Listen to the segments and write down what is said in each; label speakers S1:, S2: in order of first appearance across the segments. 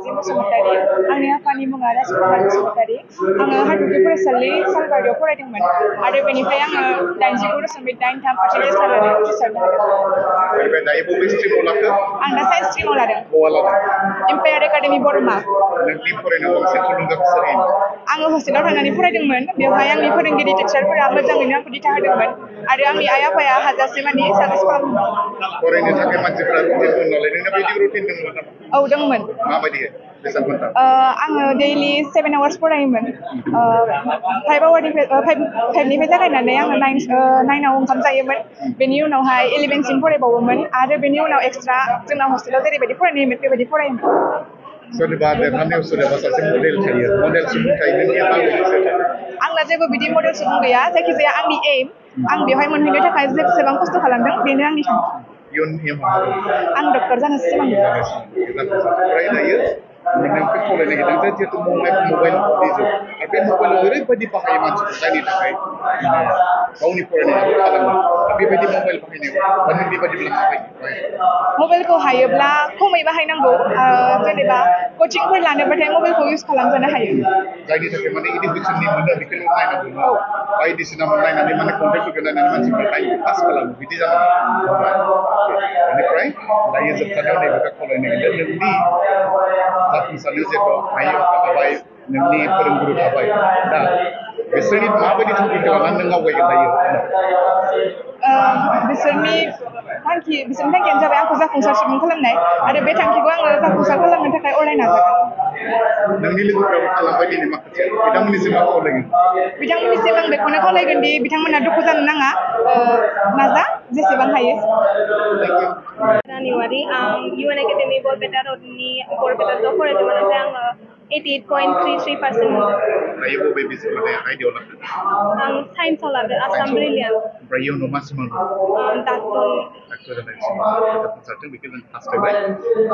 S1: नार्जि बसुमतारी आंनि आफानि मुङा राजकुमार बसुमतारी आङो हाथरखि फरायसालि सालबारियाव फरायदोंमोन आरो बेनिफ्राय आङो 89.83% लानानै उथ्रिसारनो हादों।
S2: बेनिफ्राय दायो बबे स्ट्रिमाव लाखो?
S1: आं दा साइन्स स्ट्रिमाव लादों।
S2: बहा लादों?
S1: एम्पायार एकाडेमि बरमा।
S2: नोंनि फरायनायाव बांसिन थुलुंगाखौ सोर होयोमोन?
S1: आङो हस्टेलाव थांनानै फरायदोंमोन बेवहाय आंनि फोरोंगिरि टिचारफोरा मोजाङैनो आंखौ दिथा होदोंमोन आरो आंनि आइ आफाया हाजासे मानि साजेस्ट खालामदोंमोन।
S2: फरायनो थाखाय मानसिफोरा रुटिन दं नालाय नोंना बिदि रुटिन दंमोन नामा?
S1: औ दंमोन।
S2: माबायदि बेसाद मोनता?
S1: आङो डेइलि 7 आवार्स फरायोमोन। 5निफ्राय जागायनानै आङो 9आव ओंखाम जायोमोन। बेनि उनावहाय 11सिम फरायबावोमोन आरो बेनि उनाव एक्सट्रा जोंना हस्टेलाव जेरैबायदि फरायनायमोन बेबायदि फरायोमोन।
S2: सोरबा देरहानायाव सोरबा सासे मडेल थायो। मडेल सुबुं थायो नोंनिया माबायदि सोरबा?
S1: आंना जेबो बिदि मडेल सुबुं गैया जायखिजाया आंनि एम आं बेवहाय मोनहैनो थाखाय जेसेबां खस्थ' खालामदों बेनो आंनि थांखि।
S2: इयुननि
S1: आं डक्टर जानो सिमां दं।
S2: फरायनायो नोंखौ खावलायनो नागिरदों जिहेतु मबाइल जुग आरो बे मबाइलाव ओरैबायदि बाहायो मानसिफोर जायनि थाखाय गावनि फरायनायखौ खालामो बेबायदि मबाइल बाहायनायाव नों बेबायदिब्ला माबायदि
S1: मबाइलखौ हायोब्ला खमै बाहायनांगौ जेनेबा कचिंफोर लानोबाथाय मबाइलखौ इउज खालामजानो हायो।
S2: जायनि थाखाय माने इडुकेसननि मोनो बेखौल' नायनांगौ बायदिसिना नायनानै माने कन्टेन्टफोरखौ नायनानै मानसिफोरा टाइमखौ पास खालामो बिदि जानांगौ। बेनिफ्राय दायो जोबथारनायाव नैबेखौ खावलायनो नागिरदों नोंनि जाफुंसारनायाव जेखौ हायो थाबाय नोंनि फोरोंगुरु थाबाय दा बिसोरनि माबायदि थांखिखौ लानानै नों आवगायगोन दायो?
S1: बिसोरनि थांखियानो जाबाय आंखौ जाफुंसार सुबुं खालामनाय आरो बे थांखिखौ आङो जाफुंसार खालामनो थाखाय अराय नाजागोन।
S2: नोंनि लोगोफोराबो खालामबाय दिनै माखासे बिथांमोननिसिम मा खावलायगोन?
S1: बिथांमोननिसिम आं बेखौनो खावलायगोन दि बिथांमोना दुखु जानो नाङा नाजा जेसेबां हायो।
S3: जानुवारि आं UN एकाडेमि बरपेटा रडनि बरपेटायाव फरायदोंमोन ओमफ्राय आङो 88.33% मोनदों।
S2: दायो बबे माने आयदायाव लाखो?
S3: आं साइन्सआव लादों आसाम ब्रिलियान।
S2: ओमफ्राय इयुनाव मा सिमां दं? डाक्टर जानाय सिमां जाफुंसारथों बेखौ जों हास्थायबाय।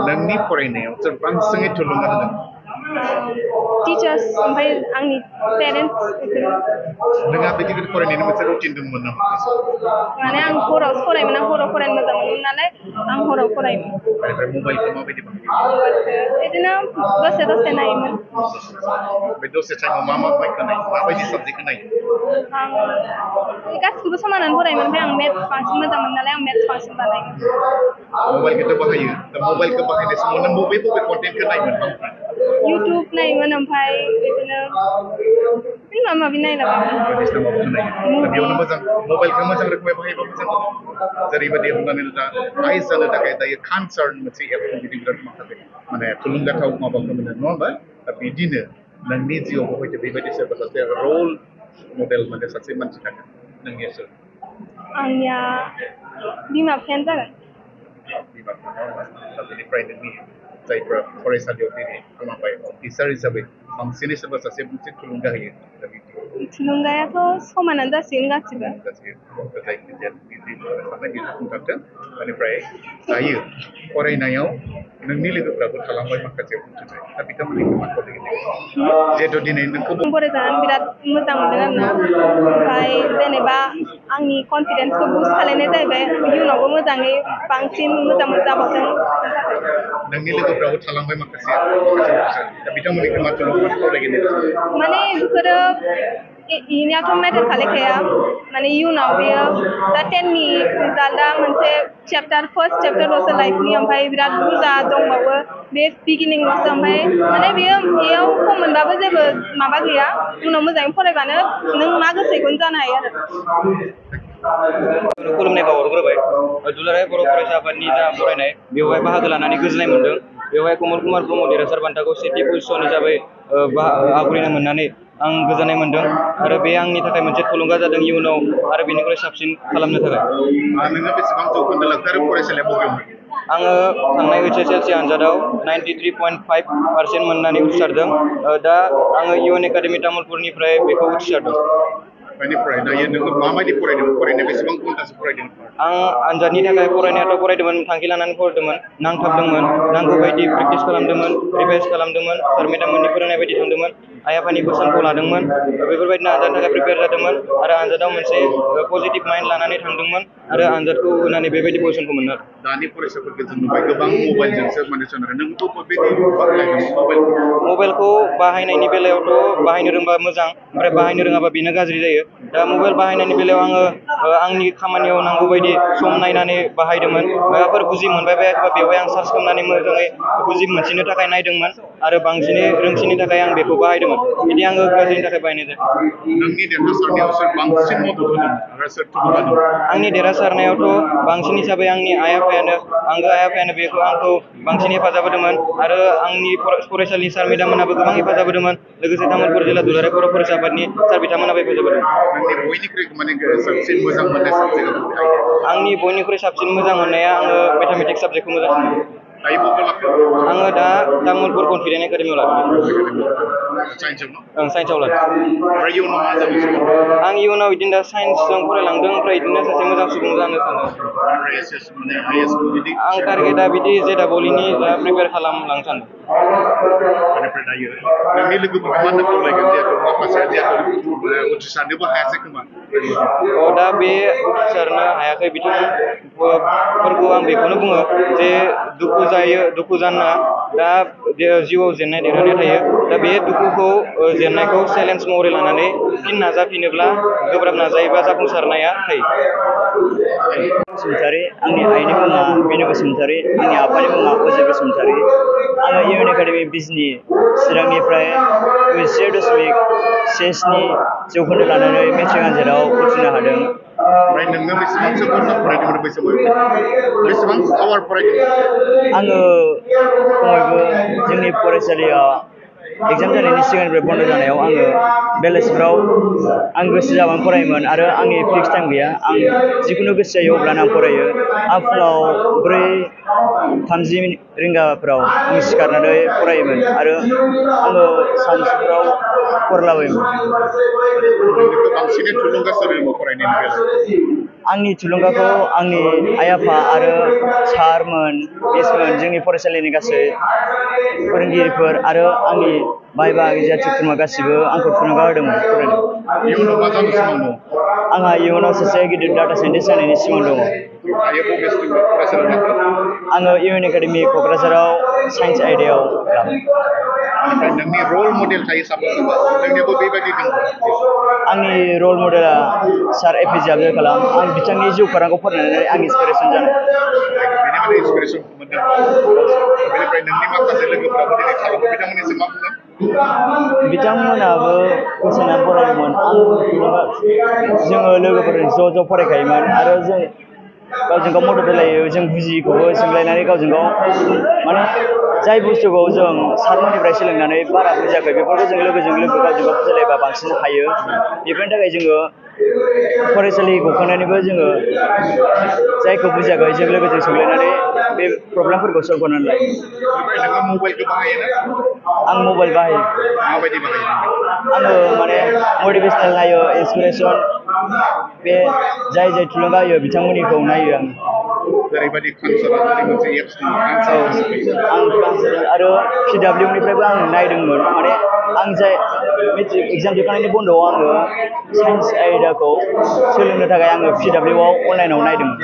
S2: नोंनि फरायनायाव सोर बांसिनै थुलुंगा होदों?
S3: टिचार्स ओमफ्राय आंनि पेरेन्टस।
S2: नोंहा बिदि फरायनायनि मोनसे रुटिन दंमोन नामा?
S3: माने आं हरावसो फरायोमोन आं हराव फरायनो मोजां मोनोमोन नालाय आं हराव फरायोमोन।
S2: बेनिफ्राय मबाइलखौ माबायदि बाहायो?
S3: बिदिनो दसे नायोमोन।
S2: बे दसे टाइमाव मा नायो? माबायदि साबजेक्टखौ नायो?
S3: आं गासिखौबो समानानो फरायोमोन ओमफ्राय आं मेथ्स बांसिन मोजां मोनो नालाय आं मेथ्स बांसिन बानायोमोन।
S2: मबाइलखौथ' बाहायो दा मबाइलखौ बाहायनाय समाव नों बबे कन्टेन्टखौ नायोमोन?
S3: इउटुब नायोमोन ओमफ्राय बिदिनो माबा माबि नायलाबायोमोन।
S2: बेयावनो मोजां मबाइलखौ मोजां रोखोमै बाहायबा मोजां जेरैबायदि हमनानै दा आइस जानो थाखाय दायो कानसार मोनसे एप दं बिदि बिराद माखासे माने थुलुंगाथाव माबाखौ मोनो नङा होमबा? दा बिदिनो नोंनि जिउआव हयथ' बेबायदि सोरबा सासे रल मडेल माने सासे मानसि थागोन नोंनिया सोर?
S3: आंनिया बिमा बिफायानो जागोन।
S2: बिमा बिफा दा बेनिफ्राय नोंनि जायफ्रा फरायसालियाव दिनै खालामबाय टिचार हिसाबै बांसिनै सोरबा सासे मोनसे थुलुंगा होयो दा बिदि
S3: थुलुंगायाथ' समानानो जासिगोन गासिबो।
S2: जाफुंसारथों बेनिफ्राय दायो फरायनायाव नोंनि लोगोफ्राबो थालांबाय माखासे उथ्रिबाय दा बिथांमोननि मा खावलायगोन? जिहेथु दिनै नोंखौ
S3: फरायजानानै बिराद मोजां मोनदों आरोना ओमफ्राय जेनेबा आंनि कनफिडेन्सखौ बुस्ट खालायनाय जाहैबाय इयुनावबो मोजाङै बांसिन मोजां जाबावथों।
S2: नोंनि लोगोफ्राबो थालांबाय माखासे दा बिथांमोननिखौ मा खावलायगोन?
S3: माने बेफोरो इनियाथ' मेटार खालायखाया माने इयुनाव बेयो दा 10नि रिजाल्टआ मोनसे फार्स्ट चेप्टारल'सो लाइफनि ओमफ्राय बिराद बुरजा दंबावो बे बिगिनिंल'सो ओमफ्राय माने बेयाव खम मोनबाबो जेबो माबा गैया उनाव मोजाङै फरायबानो नों मा गोसो बेखौनो जानो हायो आरो।
S4: खुलुमनाय बावहरग्रोबाय दुलाराय बर' फरायसा आफादनि जा फरायनाय बेवहाय बाहागो लानानै गोजोननाय मोनदों। बेवहाय कमल कुमार ब्रह्म देरहासार बान्थाखौ सेथि पजिसन हिसाबै आवग्रिनो मोननानै आं गोजोननाय मोनदों आरो बे आंनि थाखाय मोनसे थुलुंगा जादों इयुनाव आरो बेनिख्रुइ साबसिन खालामनो थाखाय।
S2: नोङो बेसेबां जौखोन्दो लाखो आरो फरायसालिया बबेयावमोन?
S4: आङो थांनाय HSLC आनजादाव 93.5% मोननानै उथ्रिसारदों। दा आङो UN एकाडेमि तामुलपुरनिफ्राय बेखौ उथ्रिसारदों।
S2: बेनिफ्राय दायो नोङो माबायदि फरायदों फरायनाया बेसेबां घन्टासो फरायदों
S4: आं आनजादनि थाखाय फरायनायाथ' फरायदोंमोन थांखि लानानै फरायदोंमोन नांथाबदोंमोन नांगौ बायदि प्रेक्टिस खालामदोंमोन रिभाइस खालामदोंमोन सार मेडाममोननि फोरोंनाय बायदि थांदोंमोन आइ आफानि बोसोनखौ लादोंमोन बेफोरबायदिनो आनजादनि थाखाय प्रिपेयार जादोंमोन आरो आनजादाव मोनसे पजिटिभ माइन्ड लानानै थांदोंमोन आरो आनजादखौ होनानै बेबायदि पजिसनखौ मोननो
S2: दानि फरायसाफोरखौ जों नुबाय गोबां मबाइलजोंसो माने सोनारो नोंथ' बेबायदि बाहायदों
S4: मबाइलखौ बाहायनायनि बेलायावथ' बाहायनो रोंबा मोजां ओमफ्राय बाहायनो रोङाबा बेनो गाज्रि जायो दा मबाइल बाहायनायनि बेलायाव आङो आंनि खामानियाव नांगौ बायदि सम नायनानै बाहायदोंमोन माबाफोर बुजि मोनबाय बायाखैबा बेवहाय आं सार्च खालामनानै मोजाङै बुजि मोनसिनो थाखाय नायदोंमोन आरो बांसिनै रोंसिननि थाखाय आं बेखौ बाहायदोंमोन बिदि आङो गाज्रिनि थाखाय बाहायनाय जायाखै
S2: नोंनि देरहासारनायाव सोर बांसिन मदद होदों आरो सोर थुलुंगा होदों
S4: आंनि देरहासारनायावथ' बांसिन हिसाबै आंनि आइ आफायानो आंगो आइ आफायानो बेखौ आंखौ बांसिन हेफाजाब होदोंमोन आरो आंनि फरायसालिनि सार मेडाममोनाबो गोबां हेफाजाब होदोंमोन लोगोसे तामुलपुर जिल्ला दुलाराय बर' फरायसा आफादनि सार बिथांमोनाबो हेफाजाब होदों
S2: नोंनि बयनिख्रुइ माने साबसिन मोजां मोननाय साबजेक्टआ
S4: आंनि बयनिख्रुइ साबसिन मोजां मोननाया आङो मेथामेटिक्स साबजेक्टखौ मोजां मोनो
S2: दायो बबेयाव लाखो
S4: आङो दा तामुलपुर कन्फिडेन्ट एकाडेमियाव लादों
S2: साइन्सआव
S4: साइन्सआव लादों
S2: ओमफ्राय इयुनाव मा जानो सानदों
S4: आं इयुनाव बिदिनो दा साइन्सजों फरायलांदों ओमफ्राय बिदिनो सासे मोजां सुबुं जानो सानदों आं टारगेटआ बिदि जेदाबलिनि दा प्रिपेयार खालामलांनो सानदों
S2: बेनिफ्राय दायो नोंनि लोगोफोरखौ मा होनना खावलायगोन जिहेथु माखासेया जिहेथु उथ्रिसारनोबो हायासै खोमा
S4: दा बे उथ्रिसारनो हायाखै बिथांफोरखौ आं बेखौनो बुङो जे दुखु जानो दा जिउआव जेननाय देरहानाय थायो दा बे दुखुखौ जेननायखौ चेलेन्ज महरै लानानै फिन नाजाफिनोब्ला गोब्राब नाजायोबा जाफुंसारनाया थायो
S5: बसुमतारी आंनि आइनि मुङा बिनु बसुमतारी आंनि आफानि मुङा अजय बसुमतारी आङो इउएन एकाडेमि बिजनि चिरांनिफ्राय 0.67 जौखोन्दो लानानै मेट्रिक आनजादाव उथ्रिनो हादों
S2: ओमफ्राय नोङो बेसेबांसो घन्टा फरायदोंमोन बै समाव बेसेबां आवार फरायदों
S5: आङो खमैबो जोंनि फरायसालियाव एग्जाम जानायनि सिगांनिफ्राय बन्द' जानायाव आङो बेलासिफ्राव आं गोसो जाबानो फरायोमोन आरो आंनि फिक्स टाइम गैया आं जिखुनु गोसो जायो अब्लानो आं फरायो आं फुङाव 4:30 रिंगाफोराव आं सिखारनानै फरायोमोन आरो आङो सानसुफ्राव फरायलाबायोमोन
S2: बांसिनै थुलुंगा सोर होयोमोन फरायनायनि बेलायाव
S5: आंनि थुलुंगाखौ आंनि आइ आफा आरो सारमोन मिसमोन जोंनि फरायसालिनि गासै फोरोंगिरिफोर आरो आंनि बाय बाहागि जाथि खुरमा गासिबो आंखौ थुलुंगा होदोंमोन फरायनो
S2: इयुनाव मा जानो सिमां दं
S5: आंहा इयुनाव सासे गिदिर डाटा साइन्टिस्ट जानायनि सिमां दङ
S2: दायो बबे फरायसालियाव लाखो
S5: आङो इउएन एकाडेमि क'क्राझाराव साइन्स आयदायाव लाबाय
S2: ओमफ्राय नोंनि रल मडेल थायो साफा नोंनियाबो बेबायदि दं
S5: आंनि रल मडेला सार एपिजे आब्दुल कालाम आं बिथांनि जिउ खौरांखौ फरायनानै आं इन्सपिरेसन जादों
S2: बेनिफ्राय इन्सपिरेसन मोनदों बेनिफ्राय नोंनि माखासे लोगोफोराबो दिनै खालामो बिथांमोननिसिम मा बुंगोन
S5: बिथांमोनाबो गोसोनानै फरायदोंमोन जोङो लोगोफोरजों ज' फरायखायोमोन आरो जों गावजों गाव मदद होलायो जों बुजियिखौबो सोंलायनानै गावजों गाव माने जाय बुस्थुखौ जों सारमोननिफ्राय सोलोंनानै बारा बुजियाखै बेफोरखौ जों लोगोजों लोगो गावजों गाव बुजायलायबा बांसिन हायो बेफोरनि थाखाय जोङो फरायसालि गखांनानैबो जोङो जायखौ बुजियाखै जों लोगोजों सोंलायनानै बे प्रब्लेमफोरखौ सल्भ खालामनानै लायो
S2: नोङो मबाइलखौ बाहायोना
S5: आं मबाइल बाहायो
S2: माबायदि बाहायो
S5: आङो माने मटिभेसनेल नायो इन्सपिरेसन बे जाय थुलुंगा होयो बिथांमोननिखौ नायो आं
S2: जेरैबायदि खानसारा मोनसे एप्स दङ
S5: आं आरो PWनिफ्रायबो आं नायदोंमोन माने आं जाय मेट्रिक एग्जाम जोबखांनायनि बन्द'आव आङो साइन्स आयदाखौ सोलोंनो थाखाय आङो PWआव अनलाइनाव नायदोंमोन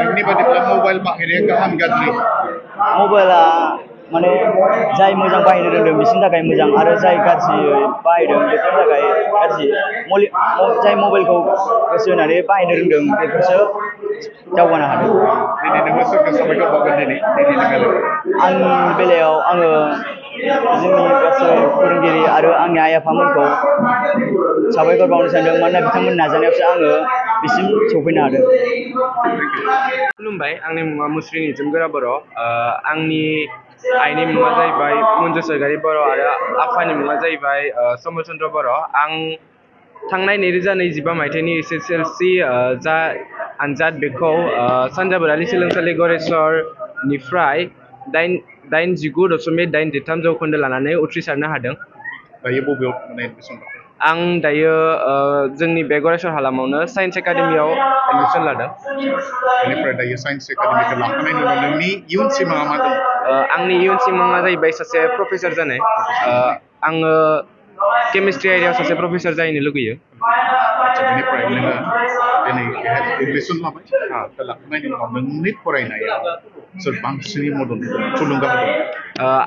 S2: नोंनि बादिब्ला मबाइल बाहायनाया गाहाम गाज्रि
S5: मबाइला माने जाय मोजां बाहायनो रोंदों बिसोरनि थाखाय मोजां आरो जाय गाज्रियै बाहायदों बेफोरनि थाखाय गाज्रि जाय मबाइलखौ गोसो होनानै बाहायनो रोंदों बेफोरसो दावगानो हादों
S2: दिनै नोङो सोरखौ साबायखर बावगोन
S5: आंनि बेलायाव आङो जोंनि गासै फोरोंगिरि आरो आंनि आइ आफामोनखौ साबायखर बावनो सानदों मानोना बिथांमोननि नाजानायावसो आङो बिसिम सौफैनो हादों
S6: खुलुमबाय आंनि मुङा मुस्रि निजोमगोरा बर' आंनि आइनि मुङा जाहैबाय मन्जु सरगारि बर' आरो आफानि मुङा जाहैबाय समर चन्द्र बर' आं थांनाय 2025 मायथाइनि SSLC जा आनजाद बेखौ सानजा बरालि सोलोंसालि गरेस्वरनिफ्राय 89.83 जौखोन्दो लानानै उथ्रिसारनो हादों
S2: दायो बबेयाव माने एडमिसन
S6: आं दायो जोंनि बे गरेस्वर हालामावनो साइन्स एकाडेमियाव एडमिसन लादों।
S2: बेनिफ्राय दायो साइन्स एकाडेमिखौ लाखांनायनि उनाव नोंनि इयुन सिमाङा मा दं?
S6: आंनि इयुन सिमाङा जाहैबाय सासे प्रफेसर जानाय। आङो केमिस्ट्रि आयदायाव सासे प्रफेसर जाहैनो लुगैयो।
S2: बेनिफ्राय नोङो दिनै एडमिसन लाबाय लाखांनायनि उनाव नोंनि फरायनायाव सोर बांसिनै मदद होदों, थुलुंगा होदों?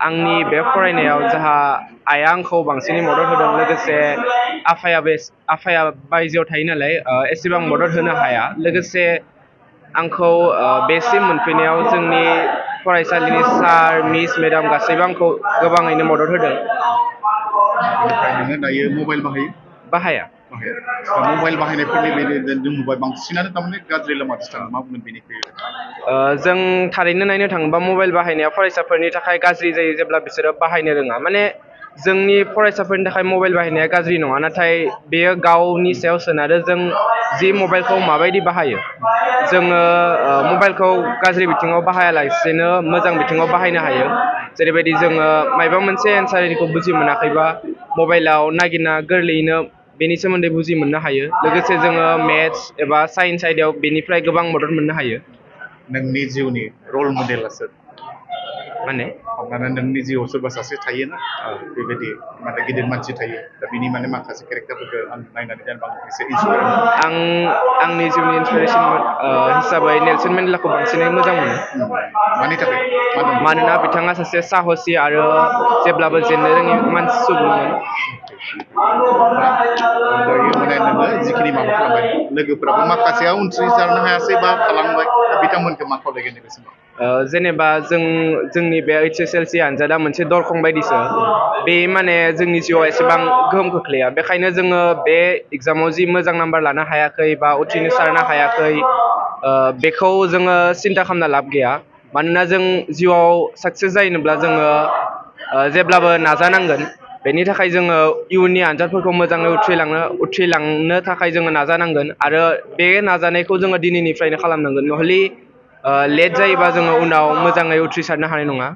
S6: आंनि बे फरायनायाव जाहा आइया आंखौ बांसिनै मदद होदों, लोगोसे आफाया बायजोआव थायो नालाय एसेबां मदद होनो हाया। लोगोसे आंखौ बेसिम मोनफैनायाव जोंनि फरायसालिनि सार मिस मेडाम गासैबो आंखौ गोबाङैनो मदद होदों।
S2: बेनिफ्राय नोङो दायो मबाइल बाहायो?
S6: बाहाया।
S2: मबाइल बाहायनायफोरनि जों नुबाय बांसिनानो थारमाने गाज्रि लामाथिं थाङो, मा बुंगोन बेनिख्रुइ?
S6: जों थारैनो नायनो थाङोबा मबाइल बाहायनाया फरायसाफोरनि थाखाय गाज्रि जायो जेब्ला बिसोरो बाहायनो रोङा। माने जोंनि फरायसाफोरनि थाखाय मबाइल बाहायनाया गाज्रि नङा, नाथाय बेयो गावनि सायाव सोनारो जों जि मबाइलखौ माबायदि बाहायो। जोङो मबाइलखौ गाज्रि बिथिङाव बाहायालासेनो मोजां बिथिङाव बाहायनो हायो। जेरैबायदि जोङो माबा मोनसे एन्सारखौ बुजि मोनाखैबा मबाइलाव नागिरना गोरलैयैनो बेनि सोमोन्दै बुजि मोननो हायो। लोगोसे जोङो मेथ्स एबा साइन्स आयदायाव बेनिफ्राय गोबां मदद मोननो हायो।
S2: नोंनि जिउनि रल मडेला सोर?
S6: माने
S2: हमनानै नोंनि जिउआव सोरबा सासे थायोना बेबायदि माने गिदिर मानसि थायो, दा बिनि माने माखासे केरेक्टारफोरखौ आं नायनानै जेनेबा एसे इन्सपायार मोनो।
S6: आंनि जिउनि इन्सपिरेसन हिसाबै नेलसन मेन्डेलाखौ बांसिनै मोजां मोनो।
S2: मानि थाखाय?
S6: मानोना बिथाङा सासे साहसि आरो जेब्लाबो जेननो रोङि मानसि सुबुंमोन।
S2: दायो माने नोङो जिखिनि माबा खालामबाय, लोगोफोराबो माखासेया उनथ्रिसारनो हायासै बा थालांबाय, दा बिथांमोनखौ मा खावलायगोन नैबे समाव?
S6: जेनेबा जोंनि बे HSLC आनजादा मोनसे दरखं बायदिसो, बे माने जोंनि जिउआव एसेबां गोहोम खोख्लैया। बेखायनो जोङो बे एग्जामाव जि मोजां नाम्बार लानो हायाखै बा उथ्रिसारनो हायाखै, बेखौ जोङो सिन्था खालामना लाब गैया। मानोना जों जिउआव साक्सेस जाहैनोब्ला जोङो जेब्लाबो नाजानांगोन। बेनि थाखाय जोङो इयुननि आनजादफोरखौ मोजाङै उथ्रिलांनो थाखाय जोङो नाजानांगोन आरो बे नाजानायखौ जोङो दिनैनिफ्रायनो खालामनांगोन। नहले लेट जायोबा जोङो उनाव मोजाङै उथ्रिसारनो हानाय नङा।